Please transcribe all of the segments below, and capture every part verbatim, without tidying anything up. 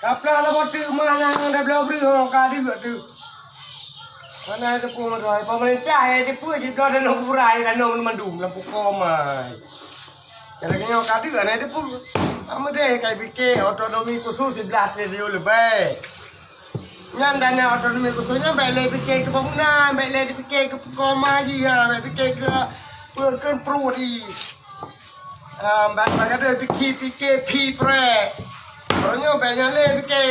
Kaplah lam boh teuk mah nyang dibloe breuh ho ka deuek teuk. Hana teupeue meudoe. Pemerintah nyang teupeue jibloe tanoh kuburan, tanoh mandum lam pukon mai. Lagèe nyoe ka deuek hana teupeue. Ameudeh ka pike otonomi khusus siblaih triliun leubeh. Nyan dana otonomi khusus nyan bèk lé pike keu bangunan, bèk lé pike keu pukon mai jih, ha, bèk pike keu peue keu pruet jih. Ah, bak, bak gadôh pike, pike phi prek. Uroe nyoe bèk nyan lé pike.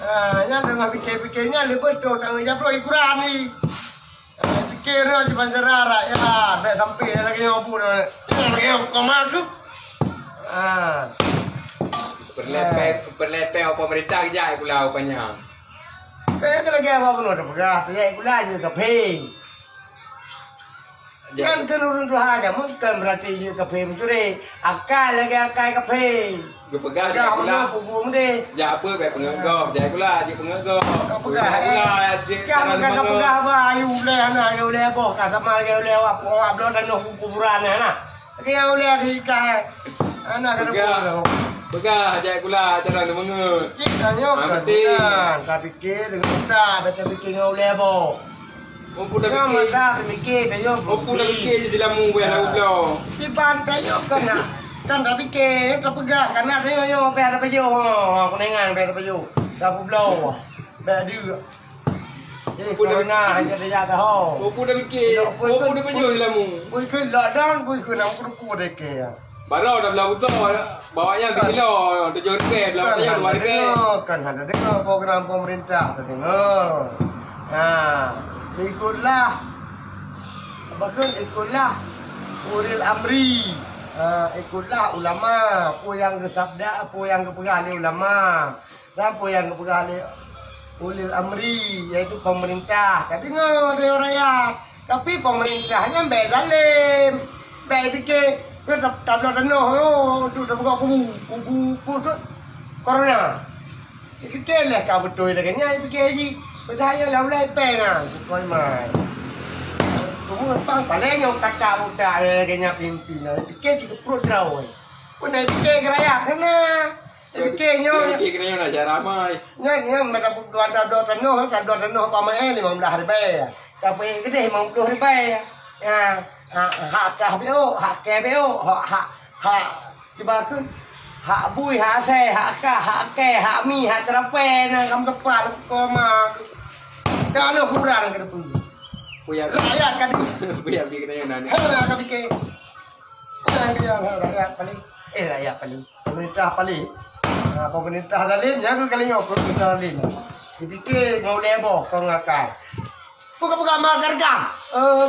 Ah, nyan deungon pike-pike nyan lé beutôi tanggong jaweueb droe hiburan ni. Ah, pike nyoe cuma cara rakyat, bèk sampai lagèe nyoe pun. Lagèe nyoe koma tu. Ah. Peuleupèe, peuleupèe pemerintah jak pula rupanya. Kaya tu lagèe apa pun dah peugah, tu jak pula je kaping. Nyan keuneuk ureueng tuha jameun, kon beurati jeuet kafé meucuri. Akai lagèe akai kafé. Geupeugah jak pula. Peugah meunoe, peugah meudeh. Jak peue bèk peungeut gob, jak pula jeuet peungeut gob. Ka peugah, eh. Ka peugah, ka peugah bah, ayu ulèe hana, ayu ulèe boh, ka sama lagèe ulèe awak, awak bloe tanoh kuburan nyan nah. Lagèe ulèe di ikai. Hana ka peugah. Peugah, jak pula, cara neumeungeut. Cit tanyoe kan, tapi pike deungon utak, bèk tapike ngon ulèe boh. Mumpung dah pike. Nyang masa pike, tanyoe. Mumpung dah pike je dilamu, payah dah ubloe. Siban tanyoe keunan. Kan dah pike, tapeugah, kan dah tanyoe, nyoe payah dah pajoh. Ha, kuningan payah dah pajoh. Dah ubloe. Bèk deuek. Eh, mumpung dah pike. Corona, hanya dah jatuh. Mumpung dah pike, mumpung dah pajoh dilamu. Bui keu lockdown, bui keu nak kudu-kudu deh ke. Baroe dah blah butôi, bawa nyan sikilo, tujoh ribèe, blah butôi nyan dua ribèe. Kan hana deungoe program pemerintah, tadeungoe. Ha, ikutlah, apa kheun, ikutlah ulil amri. Ha, ikutlah ulama, peue nyang geusabda, peue nyang geupeugah lé ulama. Dan peue nyang geupeugah lé ulil amri, yaitu pemerintah. Tadeungoe lé rakyat. Tapi pemerintah nyan bèk zalim. Bèk pike, keu tab-, tabloe tanoh, oh, untuk tapeugah kubu. Kubu peue keu? Corona. Jadi, pike lé ka beutôi lagèe nyan, pike jih. Padahai nyan lam ulèe pèng nyan, pukon mai. Cuma pang paleng nyang kata utak lagèe nyan pimpin. Pike sikeuprot droe. Pun pike keu rakyat, hana. Pike nyoe. Pike nyoe na cara mai. Nyan, nyan, mata butuh anda dua tanoh, anda dua tanoh apa mai limong belas ribèe. Tapi geudeh limong puluh ribèe. Ya, ha, hak kah beu, hak keh beu, hak, hak, hak, cuba kheun. Hak bui, hak asèe, hak kah, hak keh, hak mi, hak teurapèe, na kam teupal, koma. Dah lheueh kurang keu peue. Buya. Rakyat ka di. Buya bi kena nyan. Ha, ka pike. Rakyat, rakyat paling. Eh, rakyat paling. Pemerintah paling. Ha, pemerintah zalim, jaga kali nyoe pemerintah zalim. Dipike ngon ulèe boh, kon ngon akai. Peugah-peugah ma geurgam. Eh,